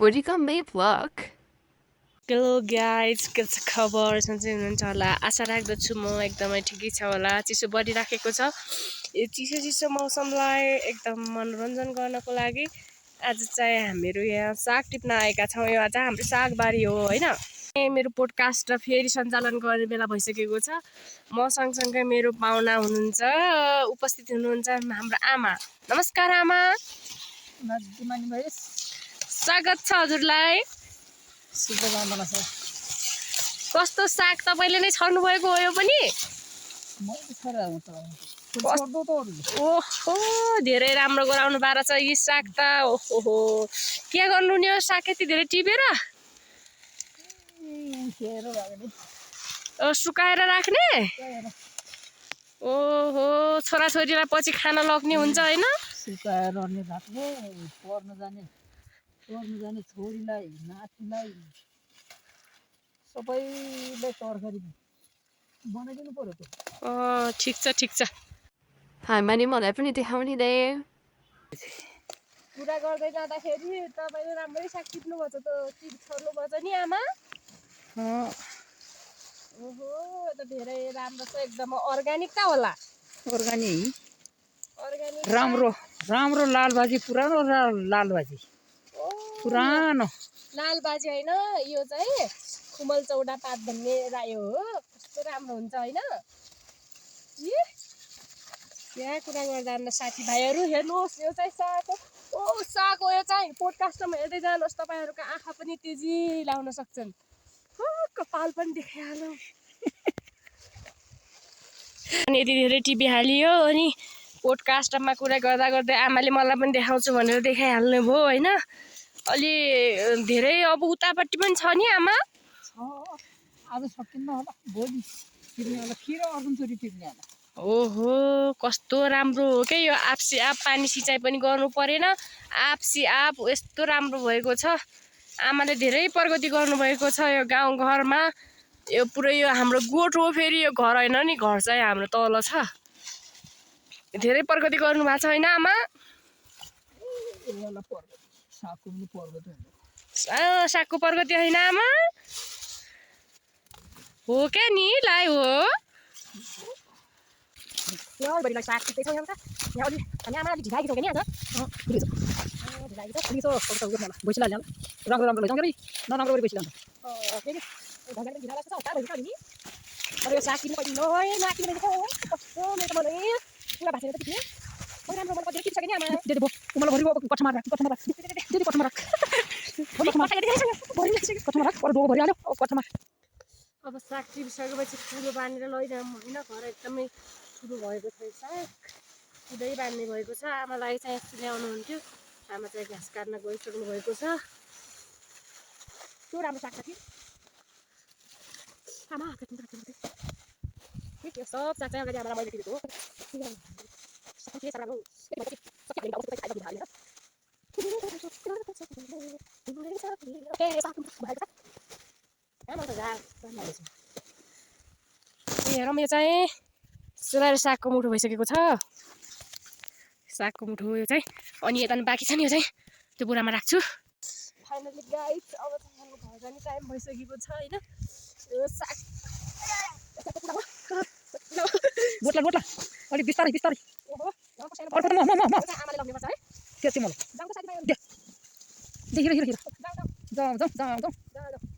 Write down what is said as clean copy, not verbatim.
Would you come May vlog? Hello guys के छ खबर सन्चै हुनुहुन्छ होला आशा राख्दछु म एकदमै ठिकै छ होला चिसो बढिराखेको छ यो चिसो चिसो मौसमलाई एकदम मनोरञ्जन गर्नको लागि आज चाहिँ हामीहरू यहाँ साग टिप्न आएका छौँ यो आज हाम्रो सागबारी हो होइन मेरो पोडकास्ट र फेरि सञ्चालन गर्ने बेला भइसकेको छ म सँगसँगै मेरो पाहुना हुनुहुन्छ उपस्थित हुनुहुन्छ हाम्रो आमा नमस्कार आमा स्वागत छ हजुरलाई कस्तो साग तपाईँले नै छर्नु भएको हो यो पनि ओहो धेरै राम्रो गराउनु भएको छ यी साग त ओहो के गर्नु नि यो साग यति धेरै टिपेर सुकाएर राख्ने ओहो छोराछोरीलाई पछि खाना लग्ने हुन्छ होइन सुकाएर राख्ने पढ्न जाने छोरीलाई नातिलाई सबैलाई तरकारी बनाइदिनु पर्यो त ठिक छ हामीले मलाई पनि देखाउने दे कुरा गर्दै जाँदाखेरि तपाईँले राम्रै साग टिप्नु भएछ त छर्नु भएछ नि आमा ओहो त धेरै राम्रो छ एकदम अर्ग्यानिक त होला अर्ग्यानिक राम्रो लालबाजी पुरानो लालबाजी पुरानो लालबाजी होइन यो चाहिँ कुमल चौडा पात भन्ने रायो हो कस्तो राम्रो हुन्छ होइन यहाँ कुरा गर्दा साथीभाइहरू हेर्नुहोस् यो चाहिँ साग हो साग हो यो चाहिँ पोडकास्टमा हेर्दै जानुहोस् तपाईँहरूको आँखा पनि तेजी लाउन सक्छन् कपाल पनि देखाइहाल्यो अनि यति धेरै टिपिहालियो अनि पोडकास्टमा कुरा गर्दा गर्दै आमाले मलाई पनि देखाउँछु भनेर देखाइहाल्नु भयो होइन अलि धेरै अब उतापट्टि पनि छ नि आमा आज सकिन्न होला भोलि टिप्ने होला खिरो अर्जुनचोरी टिप्ने होला ओहो कस्तो राम्रो हो क्या यो आप्सी आप पानी सिँचाइ पनि गर्नु परेन आप्सी आप यस्तो राम्रो भएको छ आमाले धेरै प्रगति गर्नुभएको छ यो गाउँघरमा यो पुरै यो हाम्रो गोठ हो फेरि यो घर होइन नि घर चाहिँ हाम्रो तल छ धेरै प्रगति गर्नुभएको छ होइन आमा सागको प्रगति होइन आमा हो क्या नि लाई हो साग टिप्दैछौँ यहाँ यहाँ अलि हामी आमा अलिक ढिलाएको छौँ क्या नि आज राम्रो नराम्रो गरी बैसी यो साग किन्नु कहिले नाकिनु कस्तो मेरो त मलाई पुरा भाषा त राम्रो मलाई कति टिप्छ नि आमा उमल भरि कठमा राख अब साग टिपिसकेपछि कुरो बाँधेर लैजाउँ होइन घर एकदमै ठुलो भएको छ साग कुदै बाँध्ने भएको छ आमालाई चाहिँ यस्तो ल्याउनुहुन्थ्यो आमा चाहिँ घाँस काट्न गइसक्नु भएको छ त्यो राम्रो साग थियो आमा त्यो सब साग चाहिँ अगाडि आमालाई मैले टिपेको हो हेरौँ यो चाहिँ सुलाएर सागको मुठो भइसकेको छ सागको मुठो हो यो चाहिँ अनि यता बाँकी छ नि यो चाहिँ त्यो बोरामा राख्छु फाइनली गाइस अब चाहिँ हाम्रो घर जाने टाइम भइसकेको छ होइन यो साग बोट्ला अलिक बिस्तारै आमाले लग्नुपर्छ है त्यो मलाई जाउँ त साथीभाइहरू जाउँ